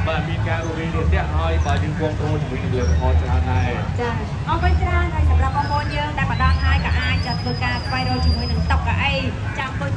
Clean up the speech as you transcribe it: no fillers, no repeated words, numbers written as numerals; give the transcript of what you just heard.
បាទមានការរវាងរាទាក់ហើយបើយើងគ្រប់គ្រងជាមួយនឹងផលិតផលច្រើនដែរ ចាអរគុណច្រើនហើយសម្រាប់បងប្អូនយើងដែលមកដល់ហើយក៏អាចចាធ្វើការស្វែងរកជាមួយនឹងតុកៅអីចាំអង្គុយ